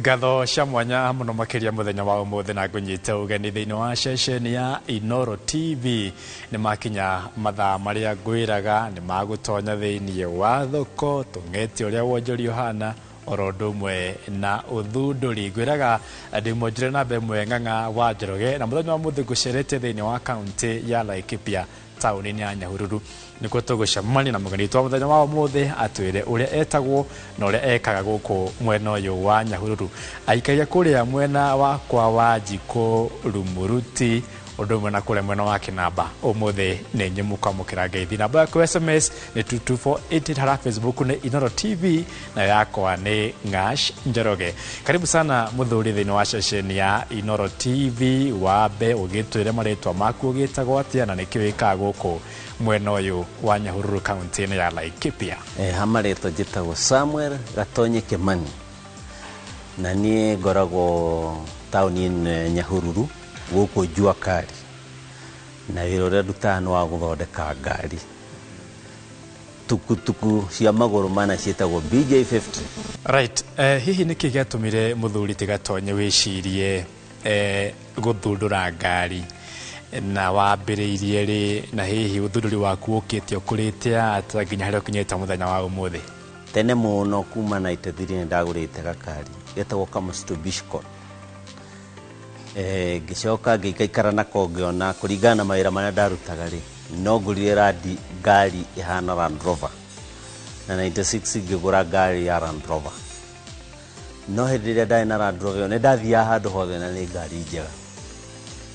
Ngatho cia mwanya mũno makĩria mũthenya wa ũmũthĩ na ngũnyite ũgeni thĩinĩ wa ceceni ya Inooro TV. Nĩ makinya mathaa marĩa ngwĩraga nĩ magũtonya thĩinĩ wa thoko tũng'ete ũrĩa wonjoria ũhana oro ũndũ ũmwe na ũthundũri. Ngwĩraga ndĩ mwonjore namba ĩmwe Ng'ang'a wa Njoroge, na mũthenya wa ũmũthĩ ngũcerete thĩinĩ wa kaunti ya Laikipia, taũni-inĩ ya Nyahururu, nĩkuo tũgũcemania na mũgeni witũ wa mũthenya wa ũmũthĩ atwĩre ũrĩa etagwo na ũrĩa ekaga gũkũ mwena ũyũ wa Nyahururu. Aikaria kũrĩa mwena wakwa wa Njikũ Rumuruti, ũndũ ũmwe na kũrĩa mwena wa Kĩnamba. Ũmũthĩ nĩ inyuĩ mũkwamũkĩra ngeithi. Namba yaku SMS nĩ 22488, harĩa Facebook nĩ Inooro TV na yakwa nĩ Ng'ash Njoroge. Karibu sana mũthuri thĩinĩ wa ceceni ya Inooro TV. Wambe ũgĩtwĩre marĩtwa maku, ũgĩtagwo atĩa na nĩkĩ wĩkaga gũkũ mwena ũyũ wa Nyahururu, kaunti-inĩ ya Laikipia? Ha marĩtwa njĩtagwo Samuel Gatonye Kimani, na niĩ ngoragwo taũni-inĩ ya Nyahururu gũkũ Jua Kali, na wĩra ũrĩa ndutaga nĩ wa gũthondeka ngari tukutuku cia magũrũ mana ciĩtagwo BJ50. Right. Hihi nĩkĩ gĩatũmire mũthuri ti Gatonye wĩcirie gũthundũra ngari, na wambĩrĩirie rĩ, na hihi ũthundũri waku ũkĩte ũkũrĩte atĩa nginya harĩa ũkinyĩte mũthenya wa ũmũthĩ? Tene mũno kuma 93 nĩ ndagũrĩte gakari getagwo Kamũcitũ Bishcon. Ngĩcoka ngĩikaikara nako, ngĩona kũringana na mawĩra marĩa ndarutaga rĩ, no ngũrire randi ngari ĩhana Land Rover, na 96 ngĩgũra ngari ya Land Rover. No hĩndĩ ĩrĩa ndarĩ na Land Rover ĩyo, nĩ ndathiaga handũ hothe na nĩ ngari njega,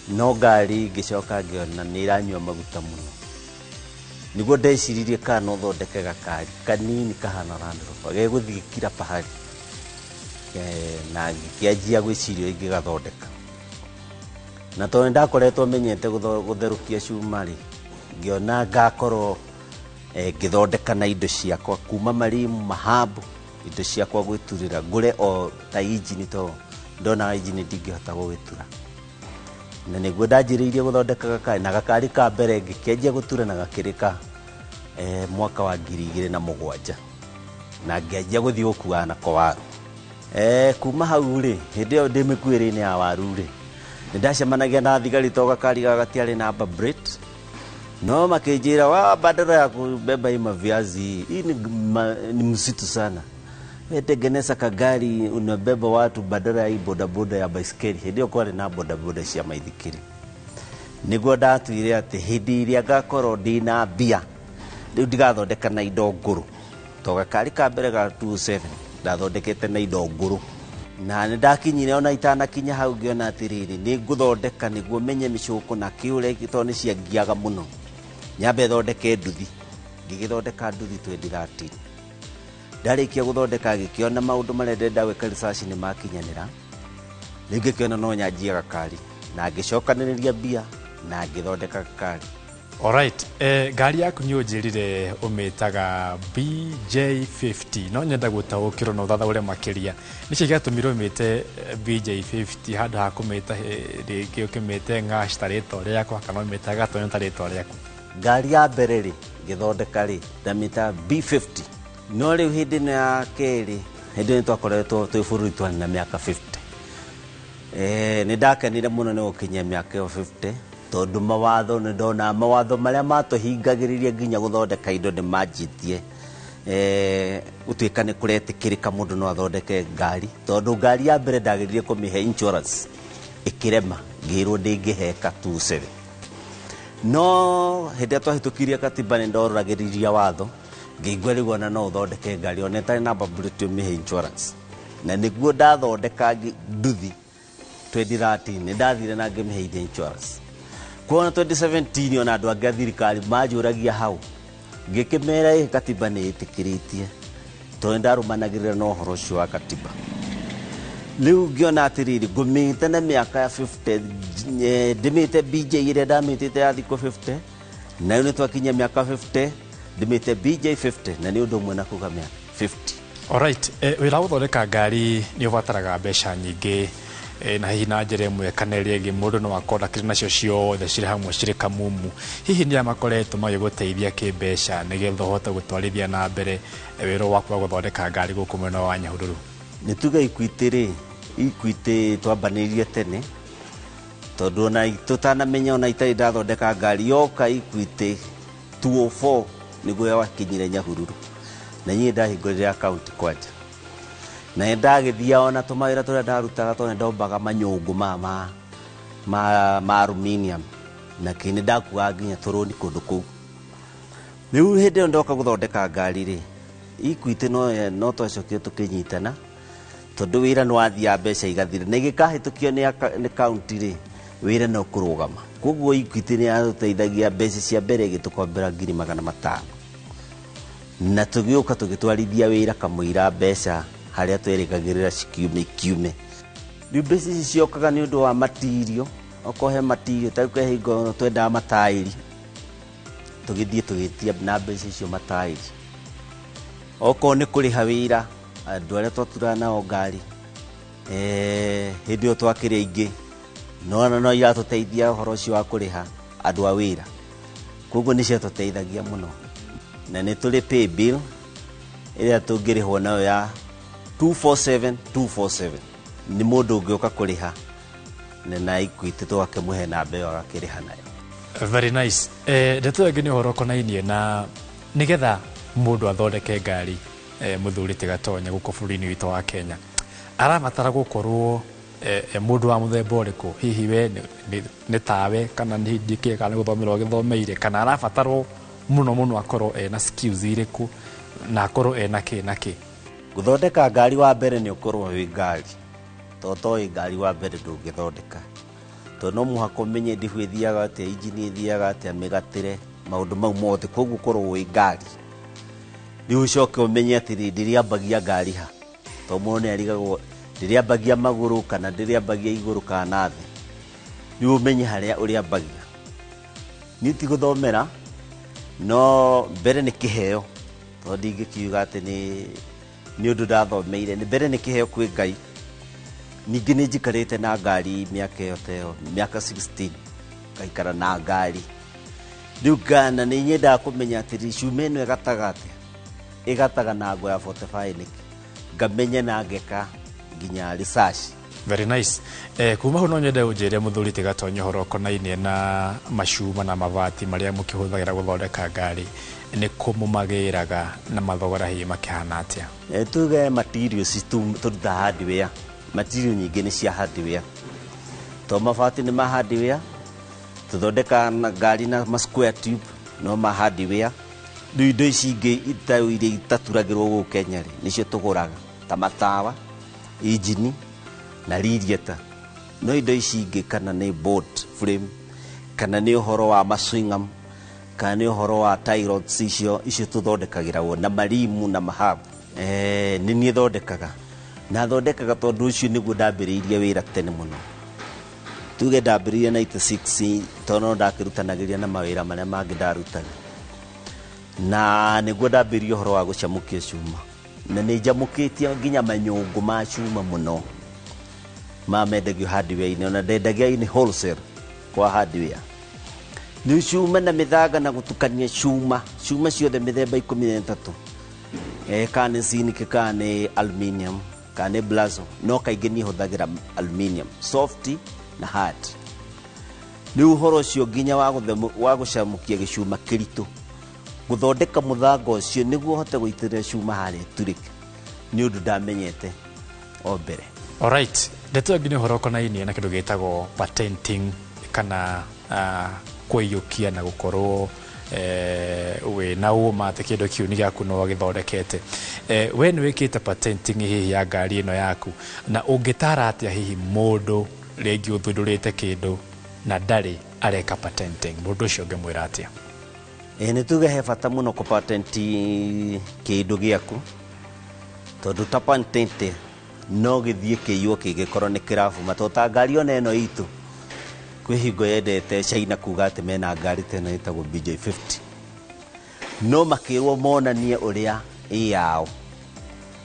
no ngari ngĩcoka ngĩona nĩ ĩranyua maguta mũno. Nĩguo ndeciririe kana no thondeke gakari kanini kahana Land Rover gegũthiĩ kila pahali. Na ngĩkĩanjia gwĩciria ingĩgathondeka, na tondũ nĩ ndakoretwo menyete gũtherũkia cuma rĩ, ngĩona ngakorwo ngĩthondeka na indo ciakwa kuma marimu mahambu, indo ciakwa gwĩturĩra ngũre o ta injini, to ndonaga injini ndingĩhota gũgĩtura. Na nĩguo ndanjĩrĩirie gũthondeka gakari, na gakari ka mbere ngĩkĩanjia gũtura na gakĩrĩ ka mwaka wa 2007, na ngĩanjia gũthiĩ gũkuaga nako waru. Kuma hau rĩ, hĩndĩ ĩyo ndĩ mĩkuĩrĩ-inĩ ya waru rĩ, nĩ ndacemanagia na thigari to gakari gaka gatiarĩ number plate, no makĩnjĩra wa badala ya kubeba hii maviazi hii ni msitu sana, wewe tengeneza kagari unabeba watu badala ya hii bodaboda ya baiskeli. Hĩndĩ ĩyo kwarĩ na bodaboda cia maithikiri. Nĩguo ndatuire atĩ hĩndĩ ĩrĩa ngakorwo ndĩna mbia rĩu ndigathondeka na indo ngũrũ, to gakari ka mbere ga 27 ndathondekete na indo ngũrũ. Na nĩ ndakinyire ona itanakinya hau, ngĩona atĩrĩrĩ, nĩ ngũthondeka nĩguo menye mĩcũkũ na kĩũre, tondũ nĩ ciangiaga mũno, nyambe thondeke nduthi. Ngĩgĩthondeka nduthi 2013. Ndarĩkia gũthondeka, ngĩkĩona maũndũ marĩa ndĩrenda gwĩka research nĩ makinyanĩra. Rĩu ngĩkĩona no nyanjie gakari, na ngĩcokanĩrĩria mbia na ngĩthondeka gakari. Alright, ngari yaku nĩ ũnjĩrire ũmĩtaga BJ50. No nyenda gũtaũkĩrwo na ũthathaũre makĩria nĩkĩ gĩatũmire ũmĩte BJ50 handũ ha kũmĩta rĩngĩ ũkĩmĩte Ng'ash ta rĩtwa rĩakwa, kana ũmĩte Gatonyo ta rĩtwa rĩaku? Ngari ya mbere rĩ, ngĩthondeka rĩ, ndamĩta B50, no rĩu hĩndĩ ĩno ya kerĩ, hĩndĩ ĩno twakoretwo twĩ bũrũri twarĩ na mĩaka 50. Nĩ ndakenire mũno nĩ gũkinyia mĩaka ĩyo 50, tondũ mawatho nĩ ndona mawatho marĩa matũhingagĩrĩria nginya gũthondeka indo nĩ manjĩtie gũtuĩka nĩ kũretĩkĩrĩka mũndũ no athondeke ngari, tondũ ngari ya mbere ndagĩrĩire kũmĩhe insurance ĩkĩrema, ngĩrwo ndĩngĩheka 27. No hĩndĩ ĩrĩa twahĩtũkirie katiba, nĩ ndororagĩrĩria watho, ngĩigua rĩu ona no ũthondeke ngari ona ĩtarĩ number plate ũmĩhe insurance. Na nĩguo ndathondeka nduthi 2013, nĩ ndathire na ngĩmĩheithia insurance. Kuona 2017 ona andũ angĩ a thirikari manjũragia hau, ngĩkĩmera ĩ katiba nĩ ĩtĩkĩrĩtie, tondũ nĩ ndarũmanagĩrĩra na ũhoro ũcio wa katiba. Rĩu ngĩona atĩrĩrĩ, ngũmĩte na mĩaka ya 50, ndĩmĩte BJ ĩrĩa ndamĩtĩte ya thikũ 50, na rĩu nĩ twakinyia mĩaka 50, ndĩmĩte BJ 50, na nĩ ũndũ ũmwe na kuga mĩaka 50. Alright, wĩra wa gũthondeka ngari nĩ ũbataraga mbeca nyingĩ, na hihi na njĩra ĩmwe kana ĩrĩa ĩngĩ mũndũ no akorwo akĩrĩ nacio ciothe cirĩ hamwe cirĩ kamumu. Hihi nĩ aya makoretwo magĩgũteithia kĩmbeca nĩgetha ũhote gũtwarithia na mbere wĩra waku wa gũthondeka ngari gũkũ mwena wa Nyahururu? Nĩ tuge Equity rĩ, Equity twambanĩirie tene, tondũ ona tũtanamenya, ona itarĩ ndathondeka ngari, yoka Equity 204 nĩguo wakinyire Nyahururu, na niĩ ndahingũrire account kwanja, na nĩ ndagĩthia ona tũmawĩra tũrĩa ndarutaga, tondũ ndombaga manyũngũ ma aluminium na kĩ, nĩ ndakuaga nginya tũrũni kũndũ kũu. Rĩu hĩndĩ ĩyo ndoka gũthondeka ngari rĩ, Equity no twacokire tũkĩnyitana, tondũ wĩra nĩ wathiaga, mbeca igathira, na igĩkahĩtũkio nĩ county rĩ, wĩra no kũrũgama. Koguo Equity nĩ yatũteithagia. Mbeca cia mbere ĩgĩtũkombera 500,000, na tũgĩũka tũgĩtwarithia wĩra kamũira mbeca harĩa twerĩgagĩrĩra cikiume ikiume. Rĩu mbeca ici ciokaga nĩ ũndũ wa material, okorwo he material, ta rĩu kwĩ hingo twendaga mataĩri, tũgĩthiĩ tũgĩtia na mbeca icio mataĩri. Okorwo nĩ kũrĩha wĩra andũ arĩa twaturaga nao ngari, hĩndĩ ĩyo twakĩrĩ aingĩ, no iratũteithia ũhoro ũcio wa kũrĩha andũ a wĩra. Koguo nĩ ciatũteithagia mũno, na nĩ tũrĩ pay bill ĩrĩa tũngĩrĩhwo nayo ya 247 247, nĩ mũndũ ũngĩũka kũrĩha na Equity, tũgakĩmũhe namba ĩyo agakĩrĩha nayo. Very nice. Ndeto ĩngĩ nĩ ũhoro ũkonainie na nĩgetha mũndũ athondeke ngari, mũthuri Tigatonya, gũkũ bũrũri-inĩ witũ wa Kenya, arabatara gũkorwo mũndũ wa mũthemba ũrĩkũ? Hihi we nĩ tawe, kana nĩ ndikĩ, kana nĩ gũthomera ũgĩthomeire, kana arabatarwo mũno mũno akorwo ena skills irĩkũ, na akorwo ena kĩ na kĩ? Gũthondeka ngari, wa mbere nĩ ũkorwo wĩ ngari, tondũ toĩ ngari wa mbere ndũngĩthondeka, tondũ no mũhaka ũmenye ndibu ĩthiaga atĩa, injini ĩthiaga atĩa, mĩgatĩre, maũndũ mau mothe. Koguo ũkorwo wĩ ngari. Rĩu ũcoke ũmenye atĩrĩ, ndĩrĩambagia ngari ha, tondũ mũndũ nĩ arigagwo ndĩrĩambagia magũrũ kana ndĩrĩambagia igũrũ kana na thĩ. Rĩu ũmenye harĩa ũrĩambagia. Niĩ ti gũthomera, no mbere nĩ kĩheo, tondũ ndingĩkiuga atĩ nĩ ũndũ ndathomeire. Nĩ mbere nĩ kĩheo kwĩ Ngai. Ningĩ nĩ njikarĩte na ngari mĩaka ĩyo ta ĩyo, mĩaka 16 ngaikara na ngari. Rĩu ngana nĩ nyendaga kũmenya atĩrĩ, cuma ĩno ĩgataga atĩa, ĩgataga na ngo ya 45 nĩkĩ, ngamenya na ngeka nginya research. Very nice. Kuma hau no nyende ũnjĩre, mũthuri Tigatonya, ũhoro ũkonainie na macuma na mabati marĩa mũkĩhũthagĩra gũthondeka ngari, nĩ kũ mũmagĩraga, na mathogora hihi makĩhana atĩa? Tuge materials tũrutaga hardware, material nyingĩ nĩ cia hardware, to mabati nĩ ma hardware, tũthondekaga na ngari na ma square tube no ma hardware. Rĩu indo ici ingĩ iria itaturagĩrwo gũkũ Kenya rĩ, nĩcio tũgũraga, ta matawa, injini na radiator. No indo ici ingĩ, kana nĩ board frame, kana nĩ ũhoro wa maswingam, kana nĩ ũhoro wa tie rods, icio tũthondekagĩra na marimu na mahab, nĩ niĩ thondekaga, na thondekaga tondũ ũcio nĩguo ndambĩrĩirie wĩra tene mũno. Tuge ndambĩrĩirie 96, tondũ no ndakĩrutanagĩria na mawĩra marĩa mangĩ ndarutaga, na nĩguo ndambĩrĩirie ũhoro wa gũcamũkia cuma, na nĩ njamũkĩtie nginya manyũngũ ma cuma mũno ma mendagio hardware-inĩ, ona ndendagia in wholesale kwa hardware. Nĩ cuma na mĩthanga na gũtukania cuma, cuma ciothe mĩthemba 13, kana nĩ zinc, kana nĩ aluminium, kana nĩ blazo, no kaingĩ niĩ hũthagĩra aluminium soft na hard. Rĩu ũhoro ũcio nginya wa gũcamũkia gĩcuma kĩritũ, gũthondeka mũthanga ũcio nĩguo ũhote gũitĩrĩra cuma harĩa ĩturĩke, nĩ ũndũ ndamenyete o mbere. Alright, ndeto ĩngĩ nĩ ũhoro ũkonainie na kĩndũ gĩtagwo patenting, kana kũiyũkia na gũkorwo wĩna ũma atĩ kĩndũ kĩu nĩ gĩaku no gĩthondekete. We nĩ wĩkĩte patenting hihi ya ngari ĩno yaku, na ũngĩtara atĩa hihi mũndũ rĩngĩ ũthundũrĩte kĩndũ na ndarĩ areka patenting, mũndũ ũcio ũngĩmwĩra atĩa? Nĩ tuge he bata mũno kũpatent kĩndũ gĩaku, tondũ ta patent no gĩthiĩ kĩiywo kĩngĩkorwo nĩ kĩrabuma. Tondũ ta ngari ona ĩno itũ, kwĩ hingo yendete China kuga atĩ mena ngari ta ĩno ĩtagwo BJ50, no makĩrwo monanie ũrĩa ĩ yao,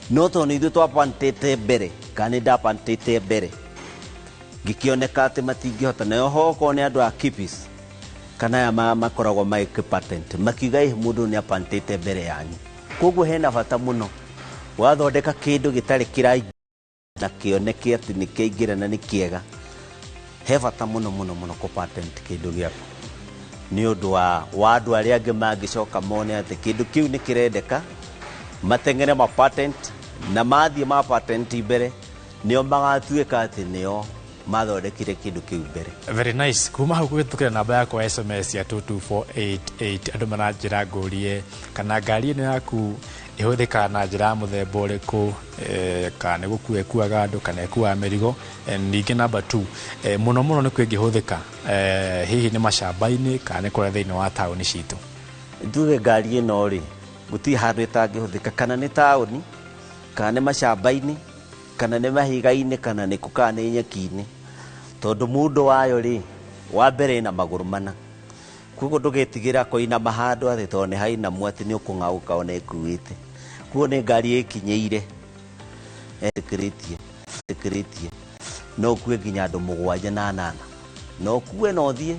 no tondũ nĩ ithuĩ twapatentĩte mbere, kana nĩ ndapatentĩte mbere, ngĩkĩoneka atĩ matingĩhota. Nayo ho okorwo nĩ andũ a KIPPIS kana aya makoragwo magĩkĩ makiuga ĩ mũndũ nĩ apatentĩte mbere yanyu. Koguo hena bata mũno wathondeka kĩndũ gĩtarĩ kĩraingĩrio. Na kĩoneke atĩ nĩ kĩaingĩra na nĩ kĩega. He bata mũno mũno mũno kũ patent kĩndũ gĩaku, nĩ ũndũ wa andũ arĩa angĩ mangĩcoka mone atĩ kĩndũ kĩu nĩ kĩrendeka, mateng'ere ma patent, na mathiĩ ma patent mbere, nĩo magatuĩka atĩ nĩo mathondekire kĩndũ kĩu mbere. Very nice. Kuma hau kũhĩtũkĩra namba yakwa ya SMS ya 22488, andũ maranjĩra ngũrie kana ngari ĩno yaku ĩhũthĩkaga na njĩra ya mũthemba ũrĩkũ, kana nĩ gũkua ĩkuaga andũ kana ĩkuaga mĩrigo. Ningĩ namba 2, mũno mũno nĩ kũ ĩngĩhũthĩka, hihi nĩ macamba-inĩ kana nĩ kũrĩa thĩinĩ wa taũni citũ? Njuge ngari ĩno rĩ, gũtirĩ handũ ĩtangĩhũthĩka, kana nĩ taũni, kana nĩ macamba-inĩ, kana nĩ mahiga-inĩ, kana nĩ kũ, kana nĩ nyeki-inĩ, tondũ mũndũ wayo rĩ, wa mbere ĩna magũrũ mana, koguo ndũgetigĩra kũinama handũ atĩ tondũ nĩ hainamu atĩ nĩ ũkũng'aũka ona ĩkuĩte. Koguo nĩ ngari ĩkinyĩire, ĩtĩkĩrĩtie no ũkue nginya andũ 7 na 8, no ũkue na ũthiĩ.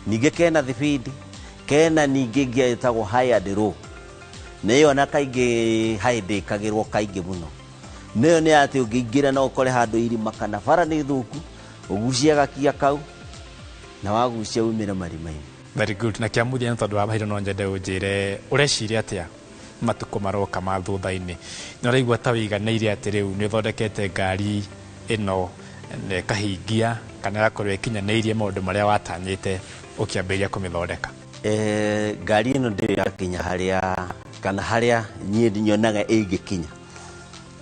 Ningĩ kena thibindi, kena ningĩ ngia ĩtagwo high and low, na ĩyo na kaingĩ high ndĩkagĩrwo kaingĩ mũno. Nĩyo nĩ atĩ ũngĩingĩra no ũkore handũ irima kana bara nĩ thũku, ũgucie gakia kau na wagucia umĩre marima-inĩ. Very good. Na kĩa mũthia, nĩ tondũ wa mahinda, no nyende ũnjĩre ũreciria atĩa matukũ maroka ma thutha-inĩ. Nĩ ũraigua ta wĩiganĩire atĩ rĩu nĩ ũthondekete ngari ĩno na ĩkahingia kana ĩgakorwo ĩkinyanĩirie maũndũ marĩa watanyĩte ũkĩambĩrĩria kũmĩthondeka? Ngari ĩno ndĩrĩ yakinya harĩa kana harĩa niĩ nyonaga ĩngĩkinya,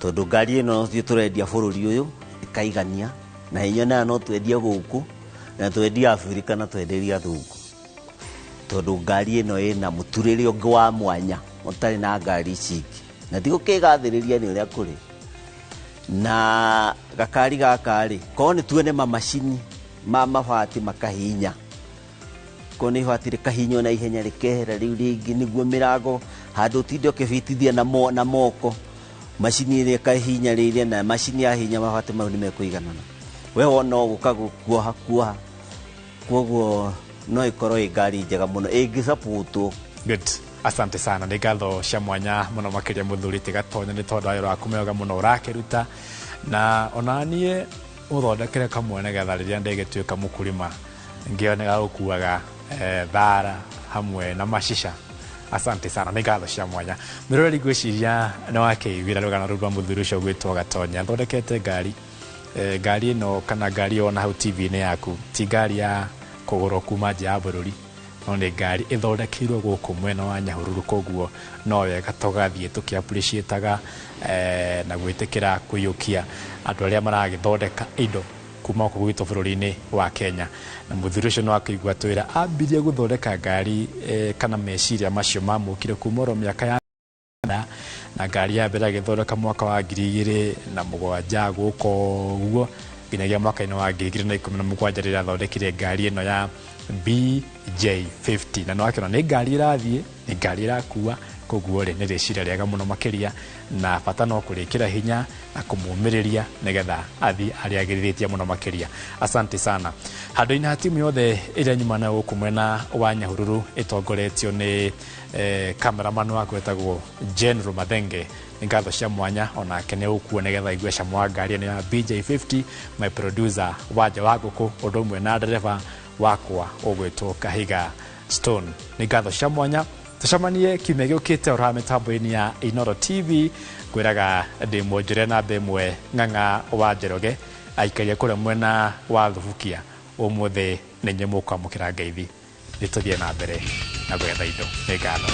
tondũ ngari ĩno ithuĩ tũrendia bũrũri ũyũ ĩkaigania, na nyonaga no twendie gũkũ na twendie Abirika na twenderie athũngũ, tondũ ngari ĩno ĩna mũturĩre ũngĩ wa mwanya ũtarĩ na ngari ici ingĩ, na ti gũkĩgathĩrĩria nĩ ũrĩa kũrĩ. Na gakari gaka rĩ, korwo nĩ tuone mamacini ma mabati makahinya, korwo nĩ ibati rĩkahinywo na ihenya rĩkehera rĩu rĩngĩ, nĩguo mĩrango handũ ũtinde ũkĩbitithia na moko, macini ĩrĩa ĩkahinya rĩrĩa, na macini yahinya mabati mau nĩ mekũiganana, we wona ũgũka kuoha kuoha. Koguo no ĩkorwo ĩ ngari njega mũno ĩngĩcapũtwo. Good. Asante sana. Nĩ ngatho cia mwanya mũno makĩria mũthuri ti Gatonya nĩ tondũ wa wĩra waku mwega mũno ũrakĩruta, na ona niĩ ũthondekere kamwe nĩgetha rĩrĩa ndĩgĩtuĩka mũkulima ngĩone gũkuaga thara hamwe na macica. Asante sana, nĩ ngatho cia mwanya. Mĩroreri, ngwĩciria nĩ wakĩiguĩra rũgano rũu rwa mũthuri ũcio gwĩtwo Gatonya. Athondekete ngari, ngari ĩno kana ngari ĩyo ona hau TV-inĩ yaku ti ngari ya kũgũrwo kuma nja ya bũrũri, no nĩ ngari ĩthondekeirwo gũkũ mwena wa Nyahururu. Koguo no wega tũgathiĩ tũkĩ-appreciate-aga na gwĩtĩkĩra kũiyũkia andũ arĩa maragĩthondeka indo kuma gũkũ gwitũ bũrũri-inĩ wa Kenya. Na mũthuri ũcio nĩ wakĩigua twĩra ambirie gũthondeka ngari, kana meciria macio mamũkire kuma oro mĩaka ya na ngari ya mbere agĩthondeka mwaka wa 2007 gũkũ ũguo, nginyagia mwaka-inĩ wa 2017 rĩrĩa athondekire ngari ĩno ya BJ50. Na nĩwakĩona nĩ ngari ĩrathiĩ, nĩ ngari ĩrakua. Koguo rĩ, nĩ rĩciria rĩega mũno makĩria, na bata no kũrĩkĩra hinya na kũmũmĩrĩria nĩgetha athiĩ arĩagĩrithĩtie mũno makĩria. Asante sana. Handũ-inĩ ha timu yothe ĩrĩa nyuma nayo gũkũ mwena wa Nyahururu ĩtongoretio nĩ cameraman wakwa wĩtagwo General Mathenge, nĩ ngatho cia mwanya onake nĩ ũkuo nĩgetha aigue cama wa ngari ĩno ya BJ50, my producer Wanja wa Ngũkũ, ũndũ ũmwe na ndereba wakwa ũgwĩtwo Kahiga Stone. Nĩ ngatho cia mwanya. Tũcemanie kiumia gĩũkĩte oro haha mĩtambo-inĩ ya Inooro TV. Ngwĩraga ndĩ mwonjore namba ĩmwe Ng'ang'a wa Njoroge, aikaria kũrĩa mwena wa Thubukia. Ũmũthĩ nĩ inyuĩ mũkwamũkĩra ngeithi. Nĩ tũthiĩ na mbere na gwetha indo. Nĩ ngatho.